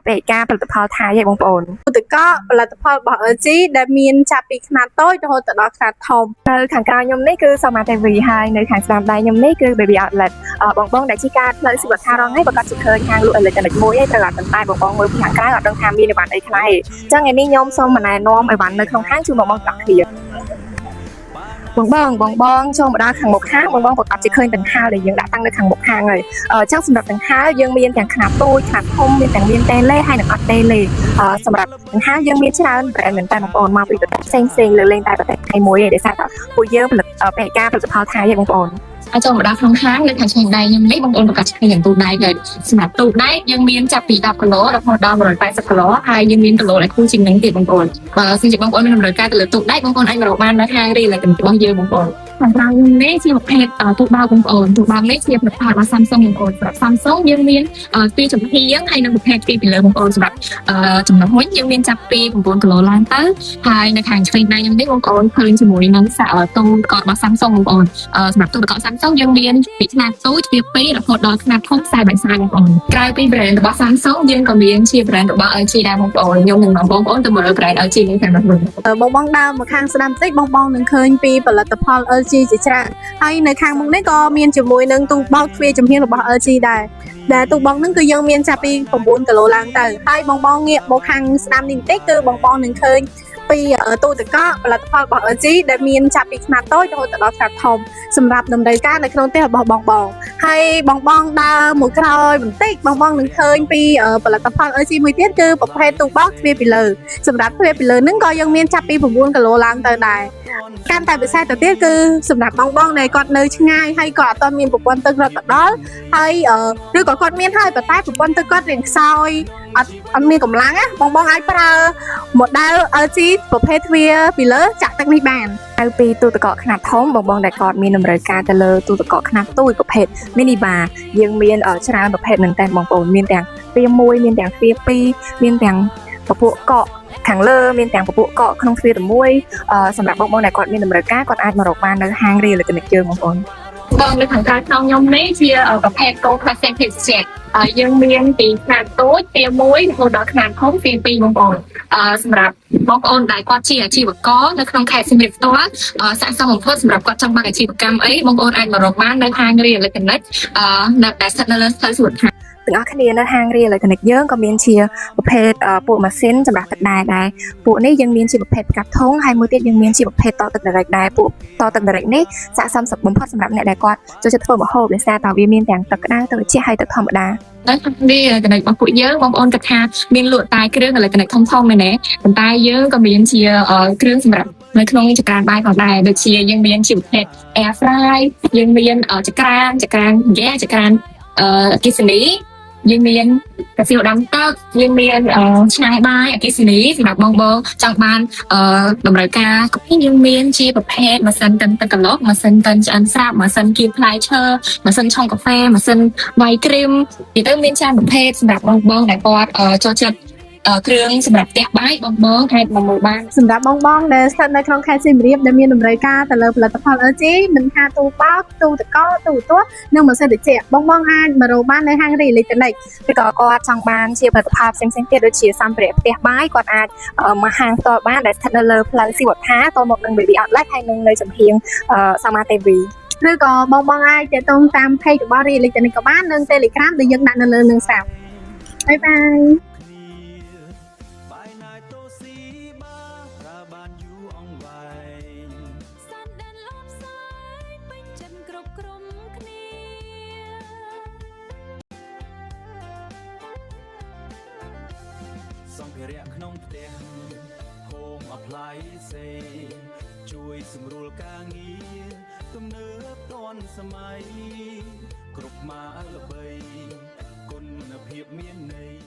ពាណិជ្ជការផលិតផលថៃឯងបងប្អូន ទូទឹកកកផលិតផលរបស់ LG ដែលមានចាប់ពីខ្នាតតូចរហូតទៅដល់ខ្នាតធំ។ នៅខាងក្រៅខ្ញុំនេះគឺសមាទេវីហើយនៅខាងស្ដាំដៃខ្ញុំនេះគឺ Baby Outlet បងបងដែលជិះការផ្លូវស៊ីវត្ថារងឯងប្រកាសជាឃើញហាងលក់អេឡិចត្រូនិកមួយឯងត្រូវអត់ប៉ុន្តែបងបងមើលពីខាងក្រៅអត់ដឹងថាមានអីវ៉ាន់អីខ្លះឯងអញ្ចឹងថ្ងៃនេះខ្ញុំសូមមកណែនាំអីវ៉ាន់នៅក្នុងហាងជូនបងបងទាំងអស់គ្នាបងបងបងបងចូលមកដល់ខាងមុខហាងបងបងប្រកាសជាឃើញកង្ហារដែលយើងដាក់តាំងនៅខាងមុខហាងហើយអញ្ចឹងសម្រាប់កង្ហារយើងមានទាំងខ្នាតតូចខ្នាតធំមានទាំងមានតេឡេហើយនិងអត់តេឡេសម្រាប់កង្ហារយើងមានច្រើន brand មែនតើបងប្អូនមកពីប្រទេសផ្សេងផ្សេងលើកលែងតែប្រទេសថៃមួយឯងដោយសារតែពួកយើងផលិតពាណិជ្ជការផលិតផលថៃឯងបងប្អូន។ ហើយចូលមកដល់ក្នុងហាងនៅខាងឆ្វេងដៃខ្ញុំនេះបងប្អូនប្រកាសឃើញយ៉ាងទូដែកហើយសម្រាប់ទូដែកយើងមានចាប់ពី10គីឡូរហូតដល់180គីឡូហើយយើងមានគីឡូដែលខ្ពស់ជាងនឹងទៀតបងប្អូនបើសិនជាបងប្អូនមានតម្រូវការទៅលើទូដែកបងប្អូនអាចមករកបាននៅហាងរីឡិចរបស់យើងបងប្អូនខាងក្រៅខ្ញុំនេះជាប្រភេទទូបោកបងប្អូនទូបោកនេះជាផលិតផលរបស់ Samsung បងប្អូនសម្រាប់ Samsung យើងមានពីរចំហៀងហើយនិងប្រភេទពីរពីលើបងប្អូនសម្រាប់ចំណុះវិញយើងមានចាប់ពី9គីឡូឡើងទៅហើយនៅខាងឆ្វេងដៃខ្ញុំនេះបងប្អូនឃើញជាមួយនឹងសាក់ទូករបស់ Samsung បងប្អូន សម្រាប់ទូទឹកកក Samsung យើងមានពីខ្នាតតូចពី2រហូតដល់ខ្នាតធំ40បែបបងប្អូនក្រៅពី brand របស់ Samsung យើងក៏មានជា brand របស់ LG ដែរបងប្អូនខ្ញុំនឹងនាំបងប្អូនទៅមើល brand LG នេះតែម្ដង។ បងបងដើរមកខាងស្ដាំតិចបងបងនឹងឃើញពីផលិតផល LG ជាច្រើនហើយនៅខាងមុខនេះក៏មានជាមួយនឹងទូបោកទ្វារចំហៀងរបស់ LG ដែរដែលទូបោកហ្នឹងគឺយើងមានចាប់ពី9គីឡូឡើងទៅហើយបងបងងាកមកខាងស្ដាំនេះបន្តិចគឺបងបងនឹងឃើញពីទូទឹកកកផលិតផលរបស់ LG ដែលមានចាប់ពីខ្នាតតូចរហូតដល់ខ្នាតធំសម្រាប់តម្រូវការនៅក្នុងផ្ទះរបស់បងបងហើយបងបងដើរមកក្រោយបន្តិចបងបងនឹងឃើញពីផលិតផល LG មួយទៀតគឺប្រភេទទូបោកទ្វារពីលើសម្រាប់ទ្វារពីលើហ្នឹងក៏យើងមានចាប់ពី9គីឡូឡើងទៅដែរកាន់តែពិសេសទៅទៀតគឺសម្រាប់បងបងដែលគាត់នៅឆ្ងាយហើយក៏អត់ទាន់មានប្រព័ន្ធទឹករត់ទៅដល់ហើយឬក៏គាត់មានហើយប៉ុន្តែប្រព័ន្ធទឹកគាត់រៀងខ្សោយអត់អត់មានកម្លាំងណាបងបងអាចប្រើ model LG ប្រភេទទ្វារពីលើចាក់ទឹកនេះបាន។ ក្រៅពីទូទឹកកកខ្នាតធំបងបងដែលគាត់មានតម្រូវការទៅលើទូទឹកកកខ្នាតតូចប្រភេទ mini bar យើងមានច្រើនប្រភេទមែនតើបងប្អូនមានទាំងទ្វារ1មានទាំងទ្វារ2មានទាំងពពួកកកខាងលើមានទាំងពពួកកកក្នុងទ្វារតែមួយសម្រាប់បងបងដែលគាត់មានតម្រូវការគាត់អាចមករកបាននៅហាងរីអេឡិចត្រូនិកយើងបងប្អូន។ បងនៅខាងក្រៅក្នុងខ្ញុំនេះជាប្រភេទកូ classic ភេសជ្ជៈហើយយើងមានពីខ្នាតតូចទី1រហូតដល់ខ្នាតធំទី2បងប្អូនសម្រាប់បងប្អូនដែលគាត់ជាអាជីវករនៅក្នុងខេត្តសៀមរាបផ្ទាល់ស័ក្តិសមបំផុតសម្រាប់គាត់ចង់បើកអាជីវកម្មអីបងប្អូនអាចមករកបាននៅហាងរីអេឡិចត្រូនិកនៅដែលស្ថិតនៅលើផ្លូវសុវត្ថិ ទាំងអស់គ្នានៅហាងរីអេឡិចត្រូនិកយើងក៏មានជាប្រភេទពួកម៉ាស៊ីនចម្រះទឹកដែរដែរពួកនេះយើងមានជាប្រភេទកាប់ធុងហើយមួយទៀតយើងមានជាប្រភេទតទឹក direct ដែរពួកតទឹក direct នេះស័ក្តិសមបំផុតសម្រាប់អ្នកដែលគាត់ចូលចិត្តធ្វើម្ហូបដោយសារតែវាមានទាំងទឹកក្តៅទឹកត្រជាក់ហើយទឹកធម្មតា។ នៅក្នុងនេះអេឡិចត្រូនិករបស់ពួកយើងបងប្អូនគិតថាមានលក់តែគ្រឿងអេឡិចត្រូនិកធំធំមែនទេប៉ុន្តែយើងក៏មានជាគ្រឿងសម្រាប់នៅក្នុងចក្រានបាយផងដែរដូចជាយើងមានជាប្រភេទ air fry យើងមានចក្រានចក្រានហ្គាចក្រានអគ្គិសនីយើងមានកាស៊ីវដាំទឹកយើងមានឆ្នាំងបាយអគ្គិសនីសម្រាប់បងបងចង់បានតម្រូវការយើងមានជាប្រភេទម៉ាស៊ីនកិនទឹកកឡុកម៉ាស៊ីនកិនឆ្អិនស្រាប់ម៉ាស៊ីនគៀបផ្លែឈើម៉ាស៊ីនឆុងកាហ្វេម៉ាស៊ីនវាយគ្រីមនិយាយទៅមានច្រើនប្រភេទសម្រាប់បងបងដែលគាត់ចូលចិត្តគ្រឿងសម្រាប់ផ្ទះបាយបងបងអាចមកមើលបាន។ សម្រាប់បងបងដែលស្ថិតនៅក្នុងខេត្តសៀមរាបដែលមានតម្រូវការទៅលើផលិតផល LG មិនថាទូបោកទូទឹកកកទូទស្សន៍និងម៉ាស៊ីនត្រជាក់បងបងអាចមករកបាននៅហាងរីអេឡិចត្រូនិក។ ឬក៏គាត់ចង់បានជាផលិតផលផ្សេងៗទៀតដូចជាសម្ភារៈផ្ទះបាយគាត់អាចមកហាងផ្ទាល់បានដែលស្ថិតនៅលើផ្លូវស៊ីវត្ថាតមកនឹង Baby Outlet ហើយនិងនៅចំហៀងសមាទេវី។ ឬក៏បងបងអាចទាក់ទងតាម page របស់រីអេឡិចត្រូនិកក៏បាននិង Telegram ដែលយើងដាក់នៅលើនឹងស្រាប់បាយបាយ។ បាយណាយតូស៊ីបាប្រើបានយូរអង្វែង សានដែនលបសាយពេញចិត្តគ្រប់ក្រុមគ្នា សម្ភារៈក្នុងផ្ទះ Home Appliance ជួយសម្រួលការងារទំនើបទាន់សម័យគ្រប់ម៉ាកល្បីគុណភាពមានន័យ។